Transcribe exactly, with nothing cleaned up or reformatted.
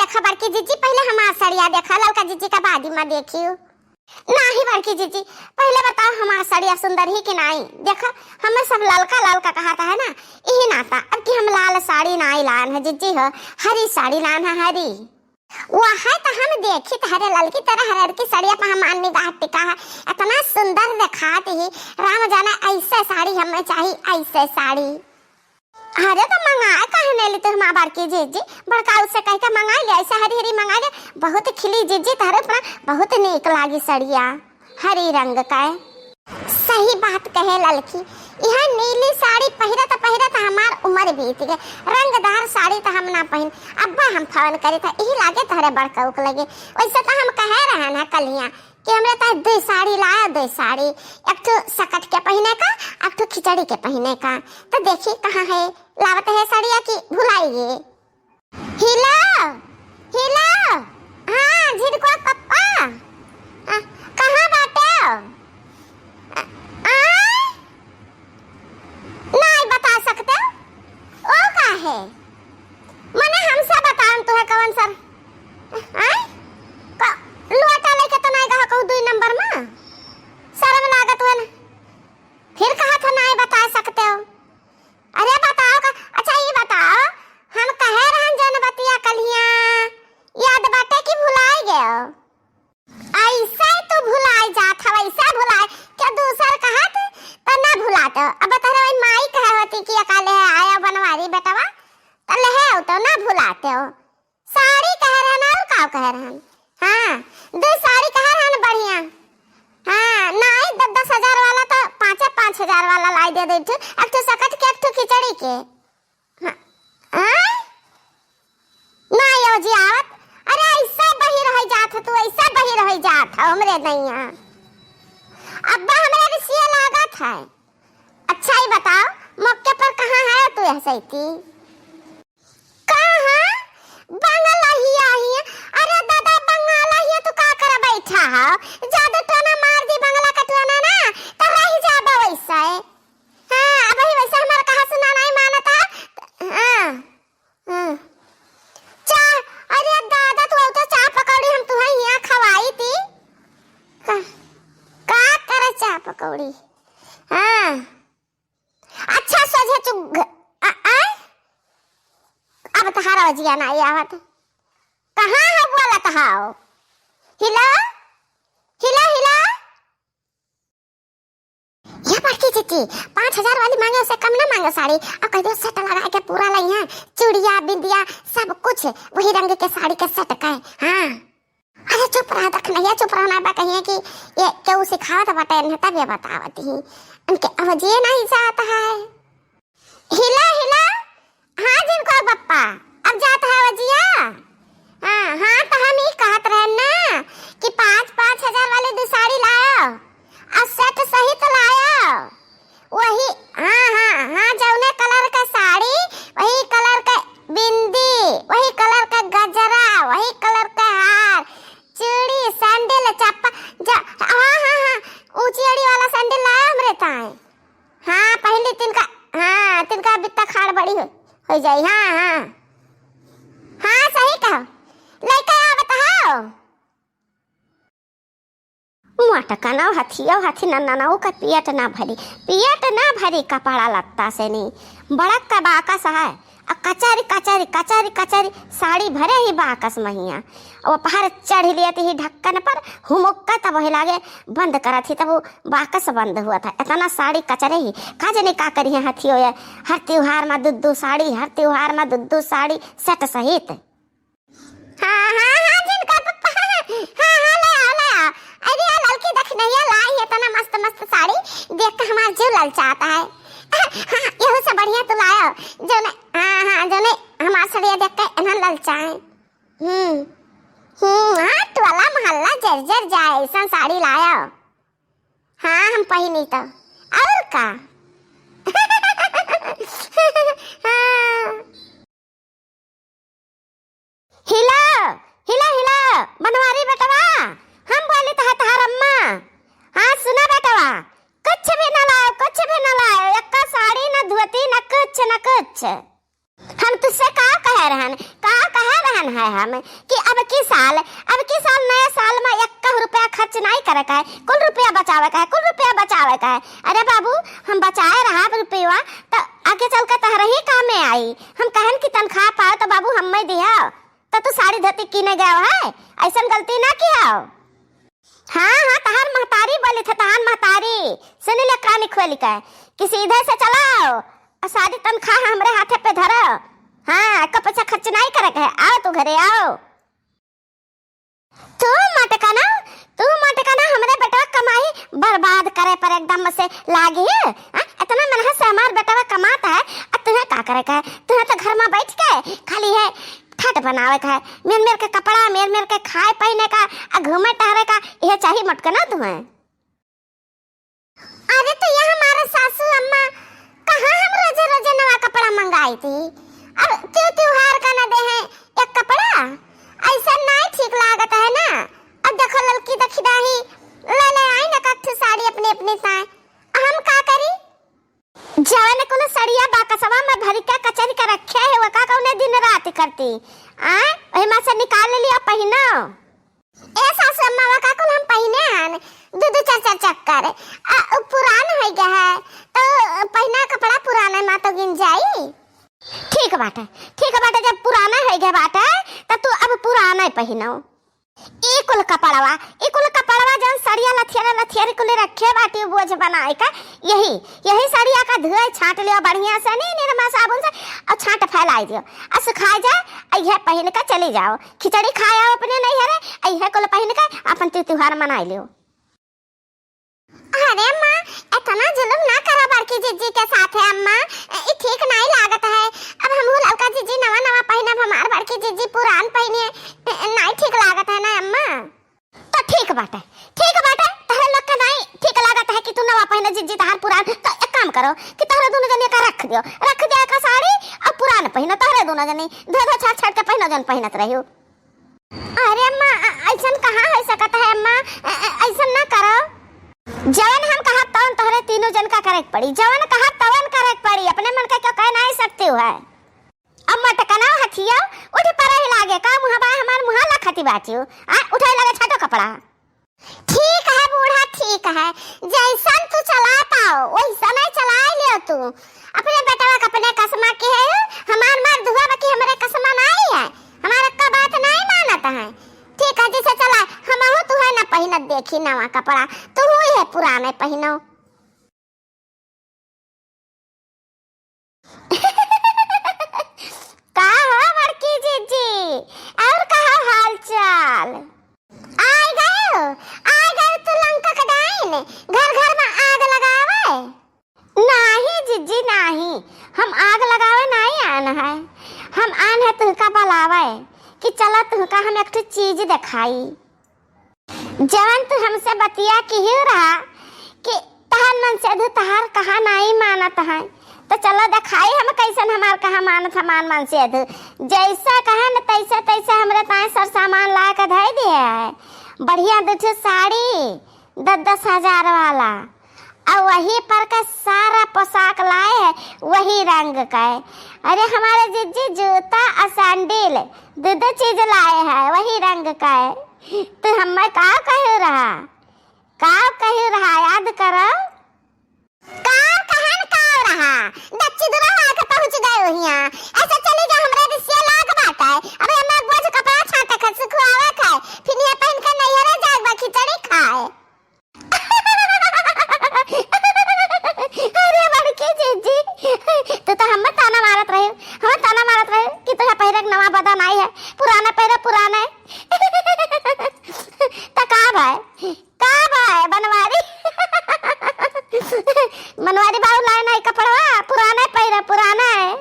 देखा बड़की जिज्जी, पहिले हमार सड़िया देखा, ललका जिज्जी का बादी मा देखियो। नाही बड़की जिज्जी, पहिले बताओ हमार सड़िया सुंदर ही कि नाही? देखा, हमें सब ललका ललका कहात है ना, इही नाता अब कि हम लाल साड़ी नाही लान है जिज्जी हो, हरी साड़ी लान है, हरी। वह है तो हम देखी तहरे ललकी तरह हरर की सड़िया पर हमार निगाह टिका है, इतना सुंदर देखात ही। राम जाने ऐसे साड़ी हमें चाही, ऐसे साड़ी। अरे तो मंगाए काहे नहीं लेते हमार बड़की जिज्जी? बड़का उससे कह के मंगाई ले, ऐसे हरी हरी मंगाई ले, बहुत खिली जिज्जी तहरे ऊपर, बहुत नीक लागी सड़िया हरी रंग का। सही बात कहे ललकी, यह नीली साड़ी पहिरत पहिरत हमार उम्र बीत गए, रंगदार साड़ी तो हम ना पहिन। अब्बा हम फोन करे था, यही लागे तहरे बड़का उक लगे। वैसे तो हम कहे रहन है कलिया कि हमरे ताई दुई साड़ी लाया, दुई साड़ी, एक ठो सकट के पहिने का, एक ठो खिचड़ी के पहिने का। तो देखी कहाँ है, लावत है साड़िया कि भुलाई गए। हिला, हिला, हाँ, झिनकुआ पप्पा, आ, कहाँ बाटे? आ, आ? नाई बता सकते? ओ का है? मने हमसे बताओ, तुहे कवन सर? आय? क-, लुआटा लेके तो नाई गहा कहूँ दुई नंबर में? शर्म लागत हुए ना। फिर कहा था नाई बता सकते हो? अरे बताओ का, अच्छा ये बताओ, हम कहे रहन जन बतिया कलिया, याद बाटे कि भुलाई गयो? ऐसे तू भुलाई जात हव, ऐसे भुलाए, क्या दूसर कहत त ना भुलात। अब तोहरे वही माई कहे होती कि अकाले है आया बनवारी बेटवा, त ले है तो ना भुलाते हो। साड़ी कह रहन और का कह रहन? हाँ, दो साड़ी कह रहन बढ़िया। हाँ, नाई द-, दस हजार वाला तो पाँचे पाँच हजार वाला लाई दे दे, एक ठो सकट के, एक ठो खिचड़ी के। हाँ, हाँ? ना यो जी आवत, अरे ऐसा बहिर होइ जात है तू, ऐसा बहिर होइ जात है हमरे नैया। अब्बा हमरे रिसिया लागत है। अच्छा ही बताओ, मौके पर कहाँ है तू ऐसे थी? कहाँ? बंगला ही आई है। अरे दादा, बंगला ही है, तू का कर बैठा है? जादू टोना मार दी बंगला का टोना ना, तो रह जाबा वैसे। हाँ, अब ही वैसे हमार कहा सुना नहीं मानता। हाँ, हाँ। चा-, अरे दादा, तू तो चाह पकौड़ी हम तुहे यहाँ खवाई थी। का, का करे चाह पकौड़ी? हाँ। अच्छा, सोझे चुग-, आ, आ? अब तहारा जिया ना आवत। कहाँ है बोलत हाओ? हिला, हिला, हिला। या बड़की जिज्जी, पाँच हजार वाली मांगे, उससे कम ना मांगे साड़ी। अब कह दो सेट लगा के पूरा लइहैं, चूड़िया, बिंदिया, सब कुछ वही रंग के साड़ी के सेट का है। हाँ। अरे चुप रहा, देख नहीं, चुप रहा ना बा, कहिए कि ये केहू सिखावत बाटे इन्हें, तब ये बतावत ही। उनके अब जिए नहीं जात है। हिला, हिला। हाँ, जिनको पप्पा, अब जात है वो जिया? हाँ, हाँ, तो हम ही कहत रहन ना कि पाँच, पाँच हजार वाली दो साड़ी लायो, और सेट सहित लायो। वही, हाँ, हाँ, हाँ, जौने कलर का साड़ी, वही कलर का बिंदी, वही कलर का गजरा, वही कलर का हार, चूड़ी, सैंडल, चप्पल, जा, हाँ, हाँ, हाँ, ऊंची एड़ी वाला सैंडल लायो हमरे ताए। हाँ, पहले तिनका, हाँ, तिनका बित्ता खाड़ बड़ी हो, हो जाई। हाँ, हाँ। हाँ, सही कहो। लइका आवत हो। मोटकनो हथियो हथी नन्ननऊ का पियट ना भरी, पियट ना भरी कपड़ा लत्ता से नी। बड़क का बाकस है, आ कचरी, कचरी, कचरी, कचरी साड़ी भरे ही बाकस महिया। वो पहर चढ़ लियत ही ढक्कन पर, हुमुक्का तब वही लागे बंद करत ही, तब वो बाकस बंद हुआ था। इतना साड़ी कचरे ही, का जने का करिहे हथियो ये, हर त्योहार में दू दू साड़ी, हर त्योहार में दू दू साड़ी सेट सहित। हाँ, हाँ, हाँ, जिनका पप्पा, हाँ, हाँ, ले आओ, ले आओ। अरे, ये लड़की देख नहीं है, लाई है इतना मस्त, मस्त साड़ी, देख के हमार जीव ललचाता है। हाँ, यहू से बढ़िया तू लायो, जौने, हाँ, हाँ, जौने हमार साड़िया देख के इन्हन ललचाए। हम्म, हम्म, हाँ, टोला मोहल्ला जर जर जाए, ऐसा साड़ी लायो। हाँ, हम पहिनी तो, और का? हाँ। हिला, हिला, हिला, बनवारी बेटवा, हम बोली तह तहार अम्मा। हाँ, सुना बेटवा, कुछ भी न लायो, कुछ भी न लायो, एक्का साड़ी न धोती न कुछ, न कुछ। हम तुझसे का कह रहन, का कह है हम कि अब की साल, अब की साल, नया साल मा एक रुपया खर्च नाहीं करे का है, कुल रुपया बचावे का है, कुल रुपया बचावे का है। अरे बाबू, हम बचाए रहा रुपया, त आगे चल के तहरे ही कामे आई। हम कहन कि तनख्वाह पाओ त बाबू हम्मे दिया, त तू साड़ी धोती किने गयो है, ऐसन गलती ना किया हो। हाँ, हाँ, तहार महतारी बोली थे, तहार महतारी। सुन ले कानी खोल के कि सीधे से चलाओ, और सारी तनख्वाह हमरे हाथे पे धरो। हाँ, एको पैसा खर्च नाहीं करे के है, आओ तू घरे आओ। तू मटकना, तू मटकना हमरे बेटवा कमाई बर्बाद करे पर एकदम से लागी है। हाँ, इतना मेहनत से हमार बेटवा कमात है, अब तुहे का करे के है? तुहे तो घर मा बैठ के खाली है ठाट बनावे का है, मेर मेर के कपड़ा, मेर मेर के खाए पहने का, आ घूमे टहरे का, यह चाही मटकना तुहे। अरे तो ये हमारे सासू अम्मा, कहाँ हम रोजे रोजे नवा कपड़ा मंगाई थी? अब त्यों त्योहार का न दे हैं एक कपड़ा, ऐसा नाहीं ठीक लागत है ना। अब देखो ललकी दखिदाही ले ले आई ना कट्ठू साड़ी अपनी अपनी ताए, हम का करी? जवन कुल सड़िया बाकसवा में भरी के कचरी के रखे है, वका कौने दिन रात करती? आ, वही में से निकाल लिया पहिनो। ए सासु अम्मा, वका कुल हम पहिने हन, दू दू चार चार चक्कर। आ, उ पुरान होइ गया है, तो पहिना कपड़ा पुराना मा तो गिन जाई। ठीक बाटे, ठीक बाटे, जब पुराना होइ गया बाटे, त तू अब पुराना ही पहिनो। ई कुल कपड़वा, ई कुल कपड़वा जौन सड़िया लथियारे लथियारे कुल रखे बाटी बोझ बनाए का, यही, यही सड़िया का धोए छाट लियो बढ़िया से, नी निरमा साबुन से, और छाट फैलाई दियो, और सुखाए जाए, और यह पहिन के चली जाओ, खिचड़ी खाए आओ अपने नैहरे, और यह कुल पहिन के अपन ती-, त्योहार मनाए लियो। अरे अम्मा, इतना जुलुम ना करा बड़की जिज्जी के साथ है अम्मा, ई ठीक नाहीं लागत है। अब हमहू ललका जिज्जी नवा नवा पहिनब, हमार बड़की जिज्जी पुरान पहिने, नाहीं ठीक लागत है ना अम्मा। तो ठीक बाटे, ठीक बाटे, तहरे लोग के नाहीं ठीक लागत है कि तू नवा पहिने जिज्जी तहार पुरान। तो एक काम करो कि तहरे दोनों जने का रख दियो, रख दिया का साड़ी और पुरान पहिनो तहरे दोनों जने, धो धो छाट छाट के पहिनो जन पहिनत रहियो। अरे अम्मा, अ-, ऐसन कहाँ होइ सकत है अम्मा? अ-, अ-, ऐसन ना करो। जवन हम कहब तवन तोहरे तीनों जन का करे के पड़ी, जवन कहब तवन करे के पड़ी, अपने मन के क्यों कह नाहीं सकती है। अब मटकना हथिया उठ पड़े लागे का, मुँह बाय हमार मुँह लखती बाटियो, आ उठे लगे छाटो कपड़ा। ठीक है बूढ़ा, ठीक है, जैसन तू चला पाओ वैसन ही चला लियो तू। अपने बेटवा के अपने कसमा के है, हमार मर्द हुआ बाकी हमरे कसमा नाहीं है, हमार अक्का बात नाहीं मानत है। ठीक है, जैसे चला, हमहू तुहे न पहिनत देखी नवा कपड़ा, तुहू ये पुराने पहिनो। का हो बड़की जिज्जी, और का हो हाल चाल? आय गयो, आय गयो तू लंका के डाइन, घर घर में आग लगावे। नाहीं जिज्जी नाहीं, हम आग लगावे नाहीं आन है, हम आन है तुहका बलावे कि चला तुहका हम एक ठो चीज देखाई। जवन तू हमसे बतिया किहियो रहा कि तहार मनसेधु तहार कहा नाहीं मानत है, तो चलो देखाई हम कैसन हमार कहा मानत हमार मनसेधु। जैसा कहे न तैसे तैसे हमरे ताए सर सामान ला के धै दिए है। बढ़िया दू ठो साड़ी दस दस हजार वाला, और वही पर का सारा पोशाक लाए है वही रंग का है। अरे हमारे जिज्जी जूता और सैंडल दो दो चीज लाए है वही रंग का है। तू हमें का कहे रहा, का कहे रहा याद करो। का कहन का रहा, दच्ची दुरा आके पहुँच गए हियाँ। ऐसे चली जा, हमरा रिसिया लाग बाटे। अब हमार बोझ कपड़ा छाटे खा सुखवावे खाए, फिर ये पहन के नैहरे जाए बा खिचड़ी खाए। अरे बड़की जिज्जी, तू तो हमें ताना मारत रहे, हमें ताना मारत रहे कि तुझे पहिरे के नवा बदन आई है, पुराना पहिरे पुराना है। तो का भाई, का भाई बनवारी? बनवारी बाबू लाए नहीं कपड़वा, पुराना पहिरे पुराना है।